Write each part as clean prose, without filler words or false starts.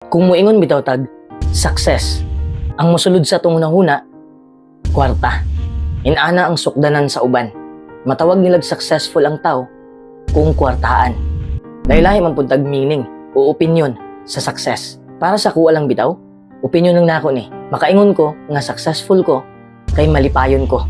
Kung muingon bitaw tag success, ang mosulod sa atong hunahuna, kwarta. Inana ang sukdanan sa uban. Matawag nilag successful ang tao kung kwartaan. Lahi-lahi man pud tag meaning o opinion sa success. Para sa akoa lang bitaw, opinion lang nako ni. Makaingon ko nga successful ko kay malipayon ko.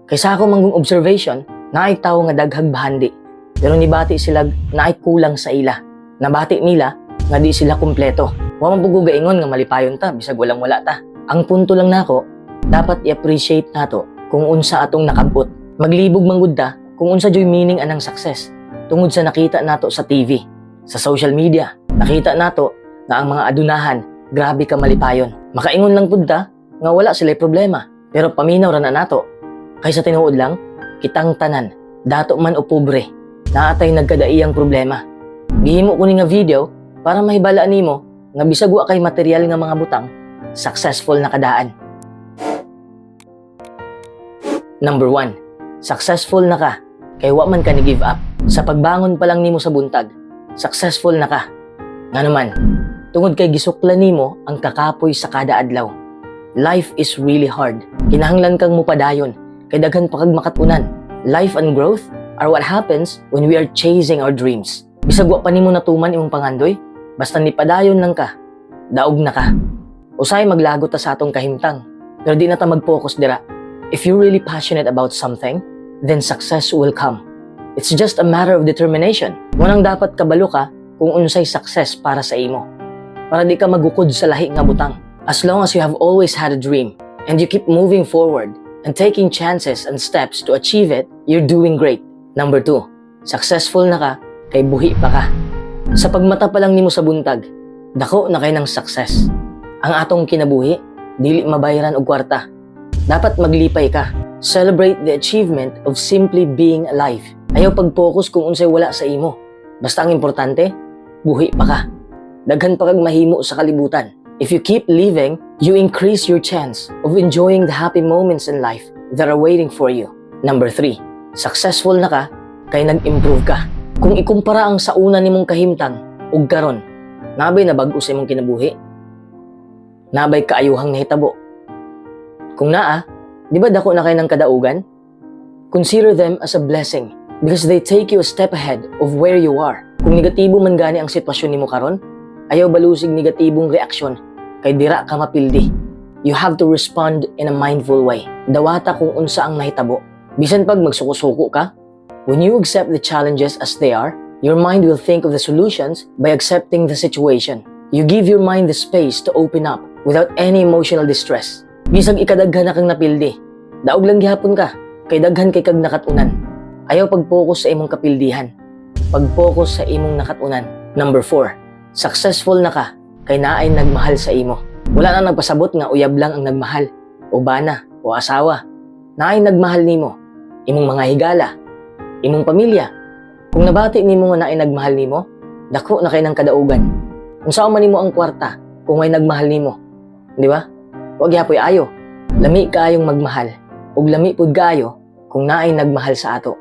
Kay sa ako man gung observation, naay tawo nga daghag bahandi. Pero nibati sila naay kulang sa ila. Nabati nila nga di sila kumpleto. Wa man pud ko gaingon nga malipayon ta bisag walang wala ta. Ang punto lang nako, dapat i-appreciate nato kung unsa atong nakabot. Maglibog man gud ta kung unsa juy meaning anang success tungod sa nakita nato sa TV, sa social media. Nakita nato nga ang mga adunahan grabe ka malipayon. Makaingon lang pud ta nga wala sila problema. Pero paminaw ra na nato. Kay sa tinuod lang, kitang tanan, dato man o pobre, naa tay nagkadaiyang problema. Gihimo ko ni nga video para mahibalaan nimo nga bisag wa kay material nga mga butang, successful na ka daan. Number 1, successful na ka kay wa man ka ni give up. Sa pagbangon pa lang nimo sa buntag, successful na ka. Nga naman, tungod kay gisukla nimo ang kakapoy sa kada adlaw. Life is really hard. Kinahanglan kang mupadayon kay daghan pa kag makatunan. Life and growth are what happens when we are chasing our dreams. Bisag wa pa nimo natuman imong pangandoy, basta nipadayon lang ka, daog na ka. Usahay maglagot ta sa atong kahimtang, pero di na ta mag-focus dira. If you're really passionate about something, then success will come. It's just a matter of determination. Mao nang dapat kabalo ka kung unsay success para sa imo. Para di ka magukod sa lahi nga butang. As long as you have always had a dream and you keep moving forward and taking chances and steps to achieve it, you're doing great. Number 2, successful na ka kay buhi pa ka. Sa pagmata pa lang nimo sa buntag, dako na kaayo nang success. Ang atong kinabuhi, dili mabayaran og kwarta. Dapat maglipay ka. Celebrate the achievement of simply being alive. Ayaw pag-focus kung unsay wala sa imo. Basta ang importante, buhi pa ka. Daghan pa kag mahimo sa kalibutan. If you keep living, you increase your chance of enjoying the happy moments in life that are waiting for you. Number 3, successful na ka kay nag-improve ka. Kung ikumpara ang sa una nimong kahimtang ug karon, naa bay nabag-o sa imong kinabuhi? Naa bay kaayuhang nahitabo? Kung naa, di ba dako na kaayo nang kadaugan? Consider them as a blessing because they take you a step ahead of where you are. Kung negatibo man gani ang sitwasyon nimo karon, ayaw balusig negatibong reaksyon kay dira ka mapildi. You have to respond in a mindful way. Dawata kung unsa ang nahitabo. Bisan pag magsuko-suko ka, when you accept the challenges as they are, your mind will think of the solutions by accepting the situation. You give your mind the space to open up without any emotional distress. Bisag ikadaghan na kang napildi, daog lang gihapon ka, kay daghan kay kag nakatunan. Ayaw pag-focus sa imong kapildihan. Pag-focus sa imong nakatunan. Number 4, successful na ka kay naay nagmahal sa imo. Wala na nagpasabot nga uyab lang ang nagmahal, o bana, o asawa. Naay nagmahal nimo, imong mga higala, imong pamilya. Kung nabati nimo nga naay nagmahal nimo, dako na kaayo nang kadaugan. Unsaon man nimo ang kwarta kung may nagmahal nimo? Di ba? Wa gyapoy ayo. Lami kaayong magmahal ug lami pud kaayo kung naay nagmahal sa ato.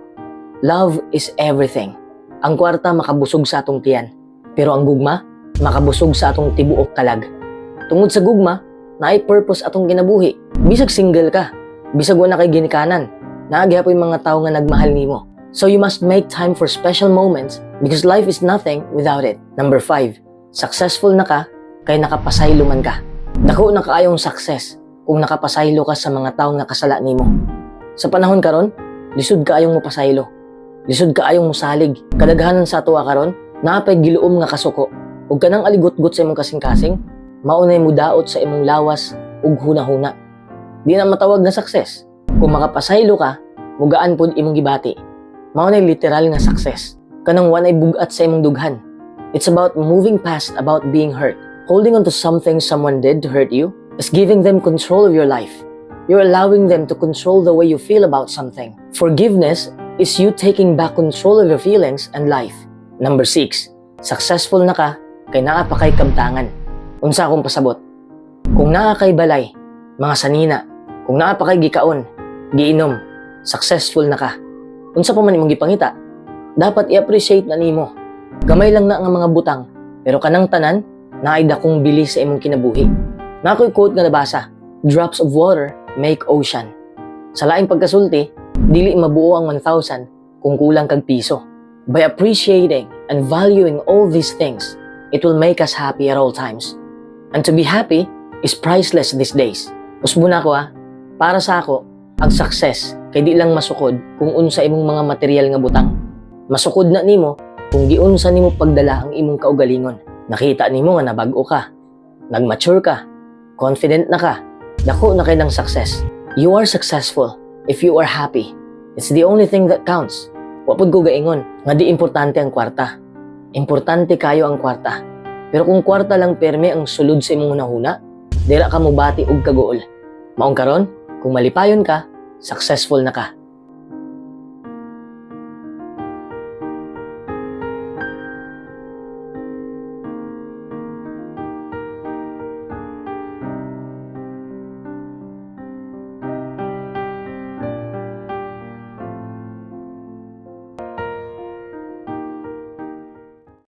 Love is everything. Ang kwarta makabusog sa atong tiyan, pero ang gugma makabusog sa atong tibuok kalag. Tungod sa gugma, naay purpose atong kinabuhi. Bisag single ka, bisag wala kay ginikanan, naa gyapoy mga tawo nga nagmahal nimo. So you must make time for special moments because life is nothing without it. Number 5, successful na ka kay nakapasaylo man ka. Dako na kaayong success kung nakapasaylo ka sa mga taong nakasala nimo. Sa panahon karon, lisod kaayong mopasaylo. Lisod kaayong mosalig. Kadaghanan sa atoa karon, naa pay giluom nga kasuko. Ug kanang aligutgot sa imong kasing-kasing, mao nay mudaot sa imong lawas ug hunahuna. Di na matawag na success. Kung makapasaylo ka, mugaan pud imong gibati. Mao nay literal nga success. Kanang walay bugat sa imong dughan. It's about moving past about being hurt. Holding on to something someone did to hurt you is giving them control of your life. You're allowing them to control the way you feel about something. Forgiveness is you taking back control of your feelings and life. Number 6, successful na ka kay naa pa kay kabtangan. Unsa akong pasabot? Kung naa kay balay, mga sanina, kung naa pa kay gikaon, giinom, successful na ka. Unsa pa man imong gipangita, dapat i-appreciate na nimo. Gamay lang na nga mga butang, pero kanang tanan Naay dakong bili sa imong kinabuhi. Naa ko'y quote nga nabasa, "Drops of water make ocean." Sa laing pagkasulti, dili mabuo ang 1,000 kung kulang kag piso. By appreciating and valuing all these things, it will make us happy at all times. And to be happy is priceless these days. Usbon nako ah, para sa ako, ang success kay di lang masukod kung unsa imong mga material nga butang. Masukod na nimo kung giunsa nimo pagdala ang imong kaugalingon. Nakita nimo nga nabag-o ka, nagmature ka, confident na ka, dako na kay ng success. You are successful if you are happy. It's the only thing that counts. Wa pud ko gaingon nga di importante ang kwarta. Importante kayo ang kwarta. Pero kung kwarta lang perme ang sulod sa imong hunahuna, dira ka mobati og kaguol. Maong karon, kung malipayon ka, successful na ka.